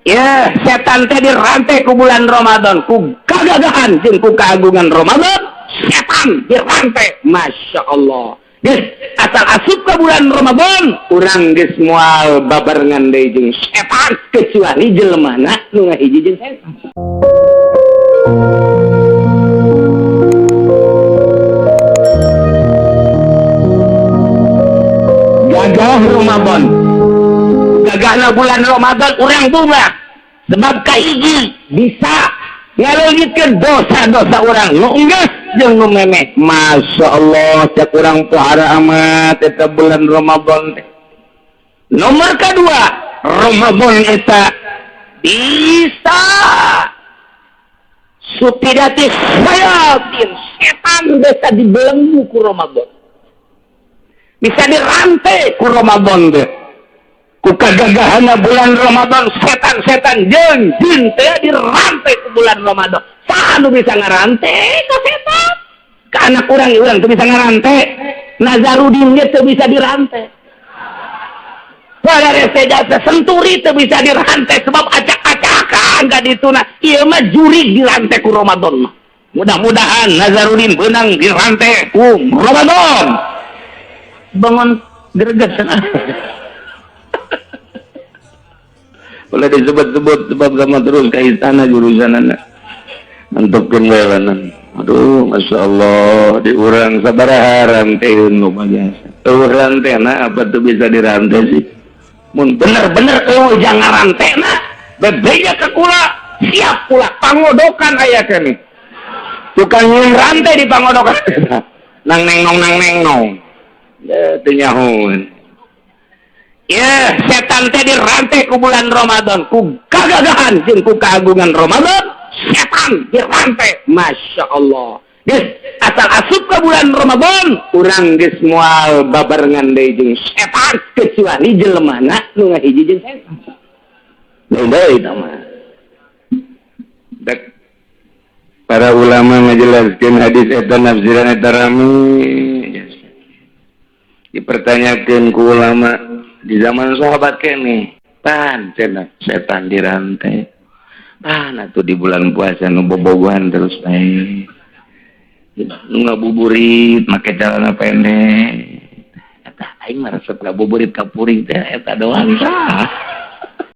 Ya, setan teh dirantai ku bulan Ramadan, ku kagagahan jeung ku keagungan Ramadan, setan dirantai. Masya Allah. Geus asal asup ke bulan Ramadan, urang geus moal babarengan deui jeung setan kecuali jelemana nu ngahiji jeung setan. Gagah Ramadan. Gagahna bulan Ramadan urang bunga. Sebab kahiji bisa ngaleungitkeun dosa-dosa urang nu enggeus jeung nu memeh. Masya Allah, cek urang pohara amat eta bulan Ramadan teh. Nomor kedua, Ramadan eta bisa supidati sayatin, setan bisa dibelenggu ku Ramadan. Bisa dirantai ku Ramadan teh. Ku kagagahana bulan Ramadan, setan-setan jeung jin teh dirantai ku bulan Ramadan. Saha nu bisa ngarantai ka setan? Ka anak urang, urang teu bisa ngarantai. Nazarudin ge teu bisa dirantai. Pada rese jasa senturi teu bisa dirantai sebab acak-acakan ka dituna. Ieu mah jurig dirantai ku Ramadan mah. Mudah-mudahan Nazarudin beunang dirantai ku Ramadan. Bangun greget cenah. Boleh disebut-sebut sebab sama terus ke istana jurusan anak. Mantupkeun we lanan. Aduh, Masya Allah, diurang sabaraha ranteun loba jasa. Eueuh rantena apa tuh bisa dirantai sih? Mun bener-bener eueuh jangan rantena, bebeja ke kula, siap kula pangodokan aya keneh. Tukang nyeun rantai di pangodokan. Nang neng nong nang neng nong. Teu nyahoeun. Ya, setan teh dirantai ku bulan Ramadan, ku kagagahan jeung ku keagungan Ramadan, setan dirantai. Masya Allah. Geus asal asup ke bulan Ramadan, urang geus moal babarengan deui jeung setan kecuali jelemana nu ngahiji jeung setan. Lain deui eta mah. Dek para ulama ngajelaskeun hadis eta nafsiran eta rame. Dipertanyakeun ku ulama di zaman sahabat kene, pan cenah setan dirantai. Pan atuh di bulan puasa nu bobogohan terus bae. Nu ngabuburit make celana pendek. Eta aing mah resep ngabuburit ka puring teh eta doang tah.